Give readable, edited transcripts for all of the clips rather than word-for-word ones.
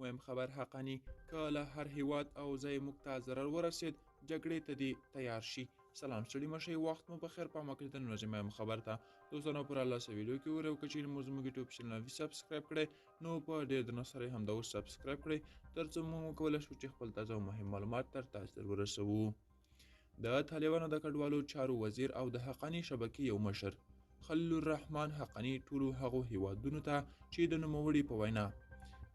مهم خبر حقاني که له هر هیواد او ځای موږ ته ضرر ورسید، جګړې ته دې تیار شي. سلام، ستړي مه شئ، وخت مو په خیر. پام وکړئ د نن ورځې مهم خبر ته. دوستانو، پر الله سره ویډیو کې وګورئ، او که چیرې مو زموږ یوټیوب چینل نه وي سبسکرایب کړی، نو په ډېر درنښت سره یې همدا اوس سبسکرایب کړئ، تر څو موږ وکولی شو چې خپل تازه او مهم معلومات تر تاسو در ورسوو. د طالبانو د کډوالو چارو وزیر او د حقاني شبکې یو مشر خلیل الرحمن حقاني ټولو هغو هیوادونو ته چې د نوموړي په وینا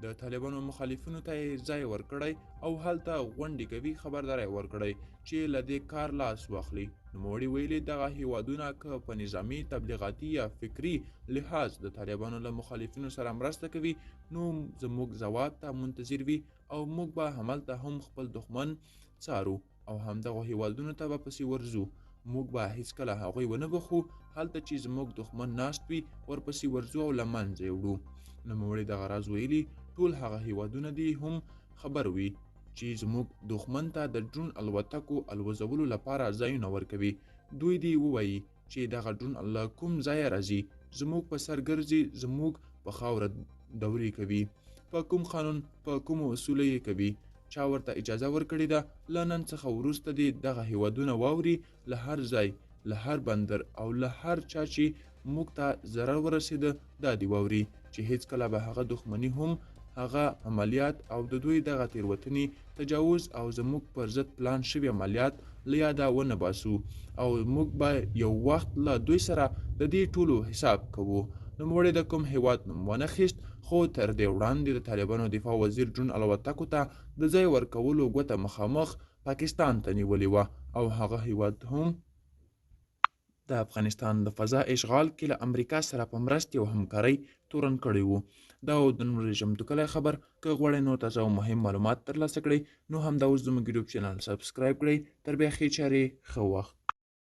د طالبانو مخالفینو ته یې ځای ورکړی او هلته غونډې کوي، خبرداری ورکړی چې له دې کار لاس واخلي. نوموړي ویلي، دغه هیوادونه که په نظامي، تبلیغاتي یا فکري لحاظ د طالبانو له مخالفینو سره مرسته کوي، نو زموږ ځواب ته منتظر وي او موږ به هملته هم خپل دښمن څارو او همدغو هیوادونو ته به پسې ورځو. موږ به هیڅکله هغوی ونه بخښو، هلته چې زموږ دښمن ناست وي ورپسې ورځو او له منځه یې وړو. نوموړي دغه راز ویلي، ټول هغه هیوادونه دې هم خبر وي چې زموږ دښمن ته د ډرون الوتکو الوزولو لپاره ځایونه ورکوي، دوی دې ووایي چې دغه ډرون له کوم ځایه راځي، زموږ په سر ګرځي، زموږ په خاوره دورې کوي، په کوم قانون، په کومو اصولو یې کوي، چا ورته اجازه ورکړې ده؟ له نن څخه وروسته دې دغه هیوادونه واوري، له هر ځای، له هر بندر او له هر چا چې موږ ته ضرر ورسېده، دا دې واوري چې هیڅکله به هغه دښمني هم، هغه عملیات او د دوی دغه تېروتنې، تجاوز او زموږ پر ضد پلان شوي عملیات له یاده ونه باسو او موږ به یو وخت له دوی سره د دې ټولو حساب کوو. نوموړي د کوم هیواد نوم ونه خیست، خو تر دې وړاندې د طالبانو دفاع وزیر ډرون الوتکو ته د ځای ورکولو ګوته مخامخ پاکستان ته نیولې وه او هغه هیواد هم د افغانستان د فضا اشغال کې له امریکا سره په مرستې او همکارۍ تورن کړی وو. دا و د نن ورځې چمتو کلی خبر. که غواړئ نور تازه او مهم معلومات ترلاسه کړئ، نو همدا اوس زموږ یوټیوب چینل سبسکرایب کړئ. تر بیا ښې چارې، ښه وخت.